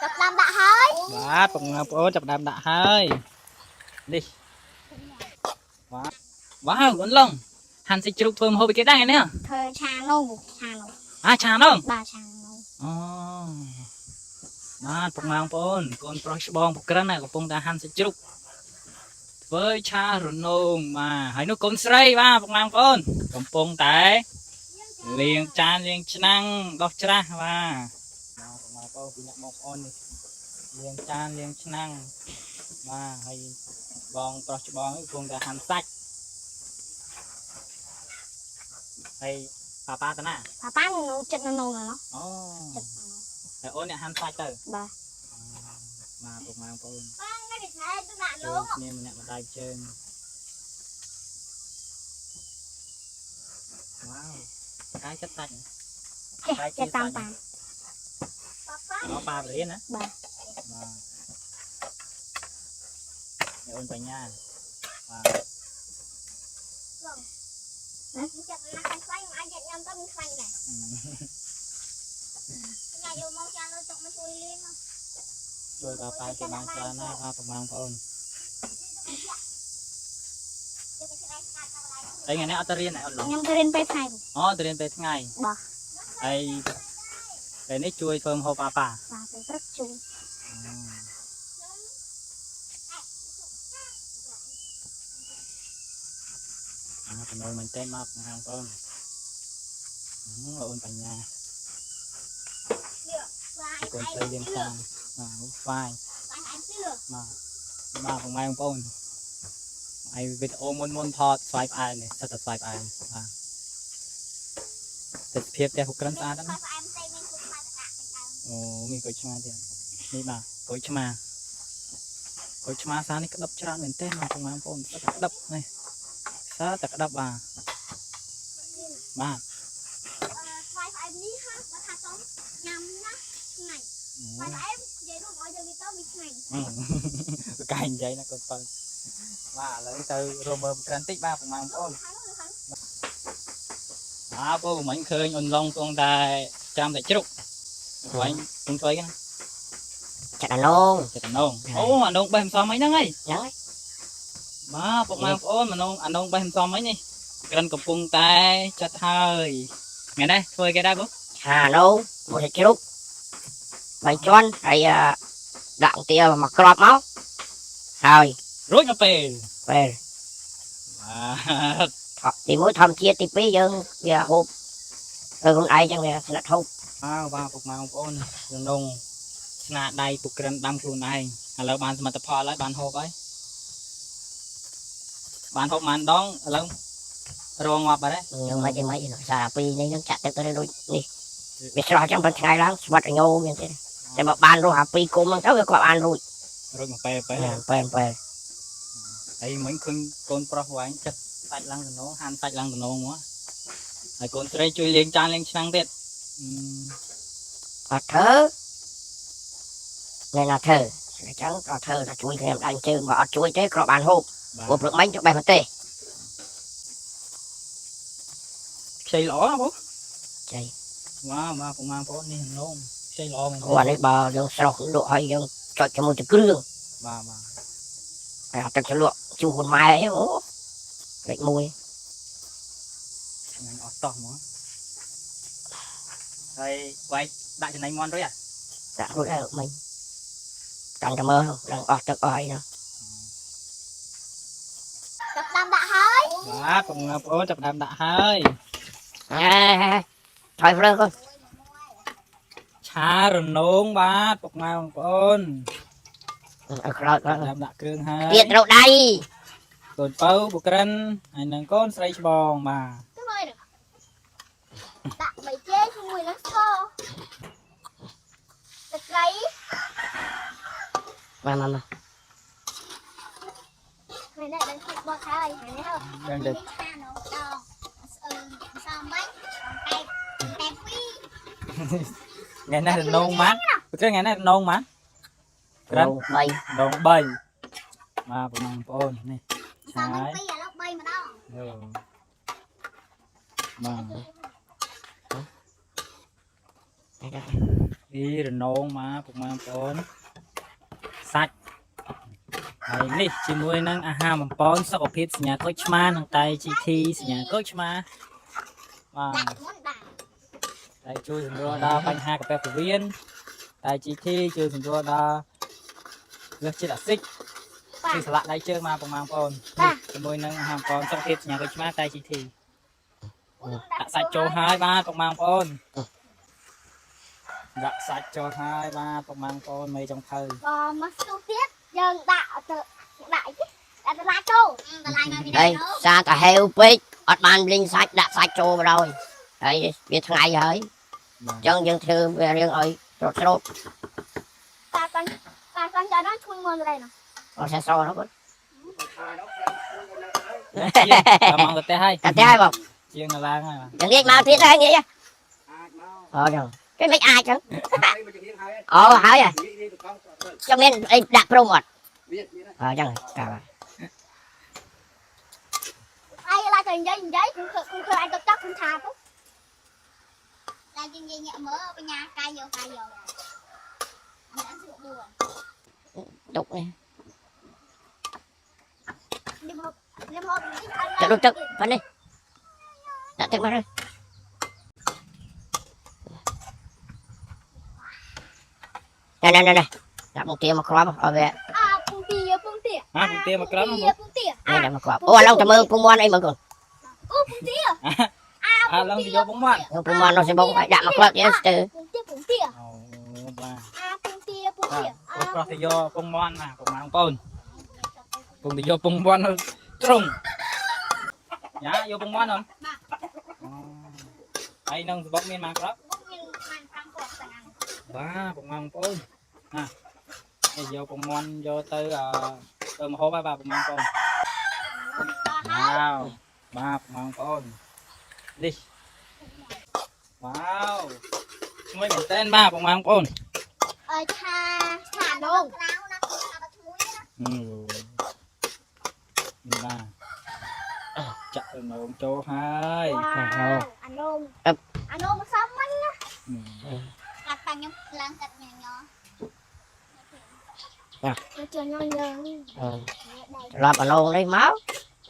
ចាប់ដើមដាក់ហើយ បាទបងប្អូនចាប់ដើមដាក់ហើយនេះបាទវ៉ាវអូនឡុងហាន់សាច់ជ្រូកធ្វើម្ហូបឲ្យគេដែរនេះ ធ្វើឆានងឆានង អាឆានង បាទឆានង អូបាទពុកម៉ែបងប្អូនកូនប្រុសច្បងពុកក្រិនណាកំពុងតែហាន់សាច់ជ្រូកធ្វើឆារនងបាទហើយនោះកូនស្រីបាទពុកម៉ែបងប្អូនកំពុងតែលាងចានលាងឆ្នាំងដោះច្រាសបាទបាទពុកម៉ែបងប្អូនពីអ្នកបងប្អូននេះលាងចានលាងឆ្នាំងបាទហើយបងប្រុសច្បងនេះកំពុងតែហាន់សាច់ហើយប៉ាប៉ាតាណា ប៉ាប៉ានៅចិត្តនៅនងណោះ អូ ចិត្ត ហើយអូនអ្នកហាន់សាច់ទៅ បាទ បាទពុកម៉ែបងប្អូន បាទនេះគេឆែទៅដាក់ ជួយគ្នាម្នាក់ម្ដាយជើងវ៉ាវកាយចិត្តសាច់ ចេះចេះតាមប៉ាប៉ា អូប៉ាបរៀនណា បាទ បាទនេះអូនបញ្ញាបាទ ចិត្តណាស់ខ្លាញ់អាចញ៉ាំទៅមិនខ្លាញ់ដែរញ៉ាំយកមកចានទៅមកជួយលៀង ជួយប៉ាប៉ាគេបានច្រើនណាស់បាទពុកម៉ែបងប្អូនហើយថ្ងៃនេះអត់ទៅរៀនទេអត់ឡង ខ្ញុំទៅរៀនពេលថ្ងៃ អូទៅរៀនពេលថ្ងៃ បាទ ហើយពេលនេះជួយធ្វើម្ហូបប៉ាប៉ា បាទពេលព្រឹកជួយ អាតំណងមែនតើមកបងប្អូនអូនបញ្ញាកូនស្រីលៀងចានបាទហ្វាយបាទបាទបងម៉ែបងប្អូនហើយវីដេអូមុនមុនថតស្វាយផ្អែមនេះសិតតែស្វាយផ្អែមបាទទស្សភាពផ្ទះពុក្រិនស្អាតណាស់អូមានក្រូចឆ្មាទៀតនេះបាទក្រូចឆ្មាក្រូចឆ្មាសានេះក្តឹបច្រើនមែនទេមកបងប្អូនសិតតែក្តឹបនេះសិតតែក្តឹបបាទបាទ ស្វាយផ្អែមនេះហាបើថាសុំញ៉ាំណាឆ្ងាញ់ស្វាយផ្អែមនិយាយរួមឲ្យយើងទៅវាឆ្ងាញ់ កែនិយាយណាកូនបើបាទឥឡូវទៅរួមមើលក្រិនតិចបាទបងប្អូនបាទពូមិញឃើញអូនឡុងគង់តែចាំតែជ្រុកព្រោះអញគង់ធ្វើអីហ្នឹង ចាក់អានង ចិត្តអានងអូអានងបេះមិនសមអីហ្នឹងហី ហ្នឹងហើយ បាទពុកម៉ែបងប្អូនអានងអានងបេះមិនសមអីនេះក្រិនកំពុងតែចាត់ហើយថ្ងៃនេះធ្វើអីគេដែរបង ឆាអានងមួយសាច់ជ្រូកបីជាន់ហើយដាក់ទាមកក្របមកហើយ រួចមកពេល ពេល បាទ ទីមួយធម្មជាតិទីពីរយើងវាហូបធ្វើខ្លួនឯងចឹងវាស្និទ្ធហូប អើបាទពុកម៉ែបងប្អូនរនងស្នាដៃពុកក្រិនដាំខ្លួនឯងឥឡូវបានសមិទ្ធផលហើយបានហូបហើយបានហូបបានដងឥឡូវរងងាប់បាត់ហើយ នឹងមិនអីមិនសារពីរនេះនឹងចាក់ទឹកទៅដូចនេះវាស្រស់ចឹងប៉ុន្តែថ្ងៃឡើងស្វិតញោមានទេតែបើបានរស់អាពីរគុំហ្នឹងទៅវាក៏បានរួច រួចមកពេលពេល ពេលពេល ហើយមិញឃើញកូនប្រុសវ៉ែងចិត្តសាច់ឡើងតំណងហាន់សាច់ឡើងតំណងមកហើយកូនស្រីជួយលាងចានលាងឆ្នាំងទៀត អត់ធ្វើអ្នកណាធ្វើអញ្ចឹងក៏ធ្វើតែជួយគ្នាម្ដាយជើងបើអត់ជួយទេក៏បានហូប បាទ ព្រោះព្រឹកមិញទៅបេះម្ទេស ខ្ចីល្អណាបង ខ្ចី វ៉ាវបាទពុកម៉ែបងប្អូននេះនងខ្ចីល្អមែន អូអានេះបើយើងស្រស់លក់ហើយយើងចុចជាមួយទឹកគ្រឿង បាទបាទ ហើយអត់ទឹកជ្រលក់ជូរខ្លួនម៉ែអីអូលេខមួយ ឆ្ងាញ់អស់តោះហ្មងហើយវាយដាក់ចំណីមន់រួចអ่ะ ដាក់រួចហើយមិញតាំងតែមើលដល់អស់ទឹកអស់អីនោះ ចាប់ដើមដាក់ហើយ បាទបងប្អូនចាប់ផ្ដើមដាក់ហើយ អេថយភ្លើងកូន ឆារនងបាទពុកម៉ែបងប្អូន ឲ្យក្រោយក្រោយ ដើមដាក់គ្រឿងហើយ ទៀតត្រូវដៃ កូនពៅបុក្រិនហើយនឹងកូនស្រីច្បងបាទ ទៅមកដាក់បីជេជាមួយនឹងស្ករទឹកត្រី មកមកមក ថ្ងៃនេះដឹងខិតបត់ហើយថ្ងៃនេះហើយ ដឹងតែ ឆានងដងស្អឺសំបាញ់តែតែពីរ ថ្ងៃនេះរនងម៉ាបុក្រិនថ្ងៃនេះរនងម៉ាក្រិន បី រនង3បាទបងប្អូននេះឆា សំបាញ់ ហើយ ពីរឥឡូវ3ម្ដង បាទ នេះរនងមកពុកម៉ែបងប្អូនសាច់ហើយនេះជាមួយនឹងអាហារបំពន់សុខភាពសញ្ញាកូចឆ្មានិងតៃ GT សញ្ញាកូចឆ្មាបាទ ដាក់មុនបាទ តែជួយសម្រួលដល់បញ្ហាកាពះពោះវៀនតែ GT ជួយសម្រួលដល់លើសជាតិអាស៊ីត បាទ ជួយស្លាក់ដៃជើងមកពុកម៉ែបងប្អូន បាទ ជាមួយនឹងអាហារបំពន់សុខភាពសញ្ញាកូចឆ្មាតែ GT ដាក់សាច់ចូលហើយបាទពុកម៉ែបងប្អូនដាក់សាច់ចូលហើយបាទពុកម៉ែបងប្អូនមេចុងភៅ បើមកស្ទុះទៀតយើងដាក់ទៅដាក់អីគេដាក់បន្លែចូលបន្លែមកពី ហើយសាតាហេវពេកអត់បានលីងសាច់ដាក់សាច់ចូលមកដល់ហើយវាថ្ងៃហើយអញ្ចឹងយើងធ្វើវារៀងឲ្យត្រុតត្រុត តាតាតាតាចាដល់ឈួយមុនឡើយនោះ អត់សេះសនោះបង ដល់មកទៅផ្ទះហើយ តែតែហើយបង ជាងឡើងហើយបាទ យ៉ាងងាយមកទៀតហើយងាយអូចឹងគេមិនអាចចឹងអូហើយចាំមានអីដាក់ព្រំអត់អូចឹងកាបាទ អីឡាទៅនិយាយនិយាយគឺគឺគឺអញទៅចោះគឺថាទៅតែយើងនិយាយញាក់មើលបញ្ញាកាយយកកាយយកអានេះស្រួលបួន ទុកនេះ នេះមកនេះមក ទឹកទឹកប៉ានេះដាក់ទឹកមកហើយណែណែណែដាក់មកទាមកគ្រាប់ឲ្យវា អាពងទាពងទា ហាពងទាមកក្រមបង ពងទា នេះដាក់មកគ្រាប់អូឥឡូវតែមើលពុំមន់អីមើលកូន អូពងទា អាឡើងទៅយកពងមាន់ ពុំមន់នោះសិបងឲ្យដាក់មកគ្រាប់ទៀតស្ទើ ពងទាពងទា អូបាទ អាពងទាពង បាទ ទា អូប្រុសទៅយកពងមាន់ណាពុកម៉ែបងប្អូនពងទៅយកពងមាន់នៅត្រង់យ៉ាយកពងមាន់អត់អូហើយនឹងសបុកមានមកក្រ មានបាន5គ្រាប់ទាំងហ្នឹង បាទពុកម៉ែបងប្អូនណានេះយកពងមាន់យកទៅអឺទៅមហូបហើយបាទពុកម៉ែបងប្អូន ដល់ហើយ វ៉ាវបាទពុកម៉ែបងប្អូននេះវ៉ាវឈ្ងុយមែនតើបាទពុកម៉ែបងប្អូន អើឆាឆាដងក្រៅណាគឺថាបើឈ្ងុយណា នេះបាទចាក់ទៅនងចូលហើយ អានងអានងមកសំមិញណាកាត់តាំងខ្ញុំឡើងកាត់ញញជញញញ ត្រឡប់អាឡងនេះមក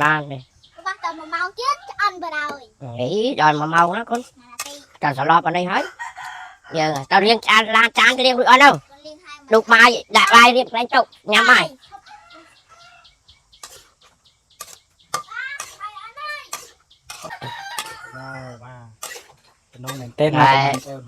បាននេះ បាសតែ1ម៉ោងទៀតឆ្អិនបរហើយ នេះដល់1ម៉ោងណាកូន ណាទី តែត្រឡប់អានេះហើយយើងតើរៀងចានឡានចានរៀងរួចអត់ទៅ លៀងហើយ លោកបាយដាក់បាយរៀបកន្លែងទុកញ៉ាំហើយ វ៉ាវបាទនងមែនតើបាទបងប្អូន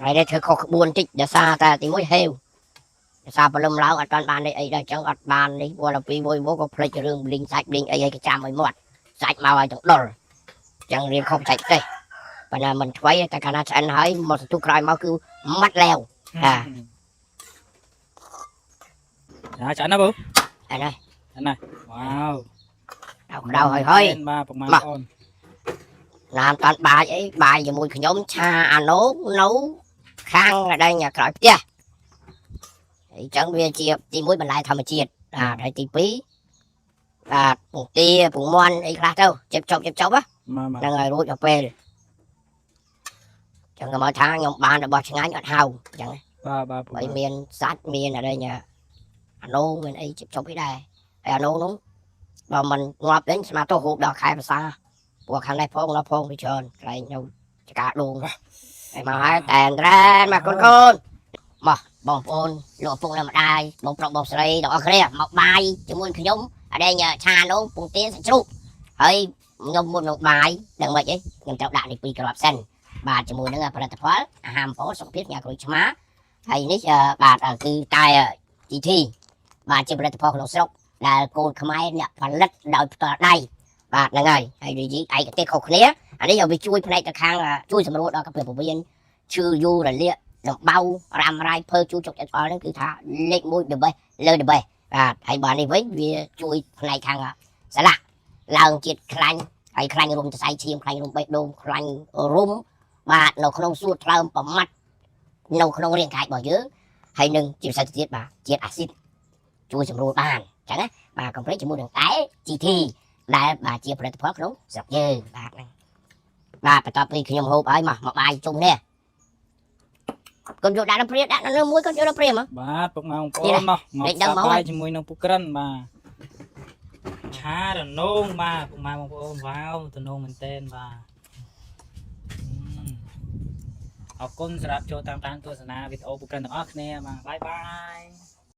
ហើយនេះធ្វើខុសក្បួនតិចដោយសារតែទីមួយហេវដោយសារព្រលឹមឡើងអត់បានបាននេះអីដែរអញ្ចឹងអត់បាននេះព្រោះដល់ពីមួយមកក៏ភ្លេចរឿងលីងសាច់លីងអីឲ្យគេចាំឲ្យមាត់សាច់មកឲ្យទាំងដុលអញ្ចឹងរៀងខុសសាច់ទេប៉ុន្តែមិនថ្វីតែកាលណាឆ្អិនហើយមកសន្ទុះក្រោយមកគឺម៉ាត់លែវ ចាឆ្អិនណាបង អានេះ ឆ្អិនណាវ៉ាវ ដៅក្តៅហើយហើយ បាទពុកម៉ែបងប្អូន ណាមតាន់បាយអីបាយជាមួយខ្ញុំឆាអាណូនៅខាងកណ្ដែងក្រោយផ្ទះអញ្ចឹងវាជាទី1បន្លែធម្មជាតិបាទហើយទី2បាទពងទាពងមាន់អីខ្លះទៅជិបចប់ជិបចប់ មកមក ហ្នឹងហើយរួចដល់ពេលចឹងក៏មកថាខ្ញុំបានរបស់ឆ្ងាញ់អត់ហៅអញ្ចឹង បាទបាទ បើមានសាច់មានអីញ៉ាអាណូមានអីជិបចប់អីដែរហើយអាណូនោះបើមិនងាប់វិញស្មាទោហូបដល់ខែភាសាព្រោះខាងនេះផងនោះផងវាច្រើនកន្លែងនៅចកាដូងហើយមកហើយតែនត្រែនមកកូនកូនមកបងប្អូនលោកឪពុកអ្នកម្ដាយបងប្រុសបងស្រីទាំងអស់គ្នាមកបាយជាមួយខ្ញុំអីញឆានោះពងទាសាច់ជ្រូកហើយខ្ញុំមុននឹងបាយដឹងមិនអីខ្ញុំត្រូវដាក់នេះពីរគ្រាប់សិនបាទជាមួយនឹងផលិតផលអាហារអំពសុខភាពញ៉ាំក្រូចឆ្មាហើយនេះបាទគឺតែ GT បាទជាផលិតផលក្នុងស្រុកដែលកូនខ្មែរអ្នកផលិតដោយផ្ទាល់ដៃបាទហ្នឹងហើយហើយនិយាយឯកទេសខុសគ្នាអានេះឲ្យវាជួយផ្នែកទៅខាងជួយសម្រួលដល់កាពះពោះវៀនឈឺយូររលាកដំបៅរ៉ាំរ៉ៃភើជួយចុកចិត្តអល់ហ្នឹងគឺថាលេខ1 the best លើ the best បាទហើយបាទនេះវិញវាជួយផ្នែកខាងស្លាកឡើងជាតិខ្លាញ់ហើយខ្លាញ់រុំសរសៃឈាមខ្លាញ់រុំបេះដូងខ្លាញ់រុំបាទនៅក្នុងសួតថ្លើមប្រមាត់នៅក្នុងរាងកាយរបស់យើងហើយនឹងជាពិសេសទៅទៀតបាទជាតិអាស៊ីតជួយសម្រួលបានអញ្ចឹងណាបាទកុំភ្លេចជាមួយនឹងតែ GT ដែលបាទជាផលិតផលក្នុងស្រុកយើងបាទហ្នឹងបាទបន្ទាប់ពីខ្ញុំហូបហើយមកមកបាយជុំនេះ កូនយកដាក់ដល់ព្រាដាក់នៅមួយកូនយកដល់ព្រាមក បាទពុកម៉ែបងប្អូនមកមក លេខដឹង សា ហ្មង បាយជាមួយនឹងពូក្រិនបាទឆារនងបាទពុកម៉ែបងប្អូនវ៉ាវតំណងមែនតែនបាទអរគុណសម្រាប់ចូលតាមដានទស្សនាវីដេអូពូក្រិនទាំងអស់គ្នាបាទបាយបាយ។